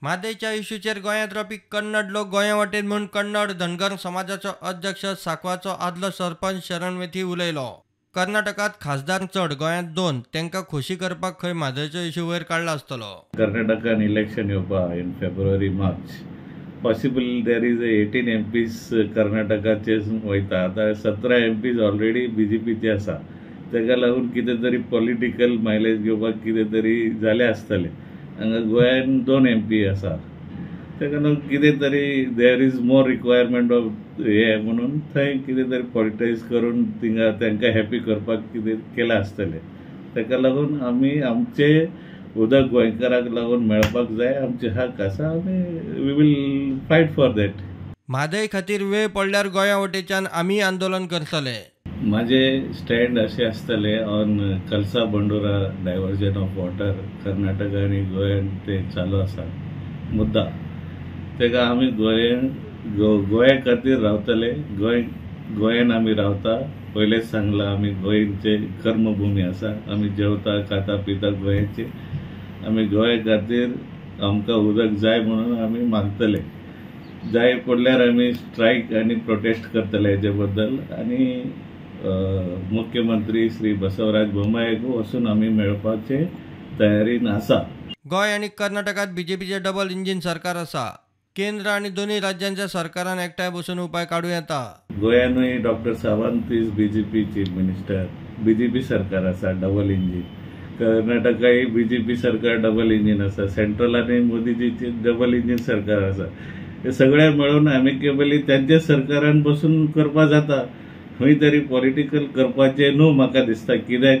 म्हादयच्या इश्यूचेर गोंयांत रावपी कन्नड लोक गोंया वाटेन म्हूण कन्नड धनगर समाजाचो अध्यक्ष सांकवाचो आदलो सरपंच शरण मेथी उलयलो. कर्नाटकात खासदार चड, गोंयांत 2, तांकां खोशी करपाक खंय म्हादयचो इश्यू वयर काडला आसतलो. कर्नाटकान इलेक्शन येवपा in February March, possible there is 18 MPs कर्नाटकाचे वयता. आतां 17 MPs already बीजेपीचे आसा, ताका लागून कितें तरी पॉलिटिकल मायलेज घेवपाक कितें तरी जालें आसतलें. हांगा गोंयान 2 MP आसा, ताका लागून कितें तरी there is more requirement of हे म्हणून थंय कितें तरी पॉलिटायज करून थिंगा तांकां हॅपी करपाक कितें केलां आसतलें. ताका लागून आमी आमचे उदक गोंयकाराक लागून मेळपाक जाय, आमचे हक आसा, आमी we will fight for that. Mhadei खातीर वेळ पडल्यार गोंया वटेच्यान आमी आंदोलन करतले. माझे स्टँड अशें आसतले on Kalasa Bandura diversion of water Karnataka आनी गोंयान ते चालू आसा मुद्दा, ताका आमी गोंया खातीर रावतले. गोंयान आमी रावता, पयलेच सांगलां आमी गोंयचे कर्मभुमी आसा, आमी जेवता खाता पिता गोंयाचे, आमी गोंया खातीर आमकां उदक जाय म्हणून आमी मागतले. जाय पडल्यार आमी स्ट्रायक आनी प्रोटेस्ट करतले हेजे बद्दल. आनी मुख्यमंत्री श्री बसवराज बोम्माईक वचून आमी मेळपाचे तयारीन आसा. गोंय आनी कर्नाटकात बीजेपीचे डबल इंजीन सरकार आसा. केंद्र आनी दोनूय राज्यांच्या सरकारान एकठांय बसून उपाय काडूं येता. गोंयानूय doctor Sawant is BJP chief minister, BJP सरकार आसा डबल इंजीन. कर्नाटकाय बीजेपी सरकार डबल इंजीन आसा, सेंट्रलानूय मोदीजीचे डबल इंजीन सरकार आसा. हे सगळे मेळून एमिकेबली तांच्या सरकारान बसून करपा जाता. खंय तरी पॉलिटिकल करपाचें न्हू म्हाका दिसता, कित्याक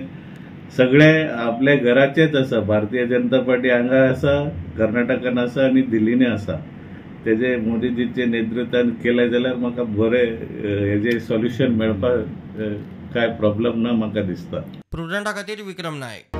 सगळे आपल्या घराचेच आसा. भारतीय जनता पार्टी हांगा आसा, कर्नाटकान आसा आनी दिल्लीनय आसा. तेजे मोदीजीचे नेतृत्वान केलें जाल्यार म्हाका बरें हेजें सोल्युशन मेळपाक कांय प्रॉब्लम ना म्हाका दिसता. प्रुडंटा खातीर विक्रम नायक.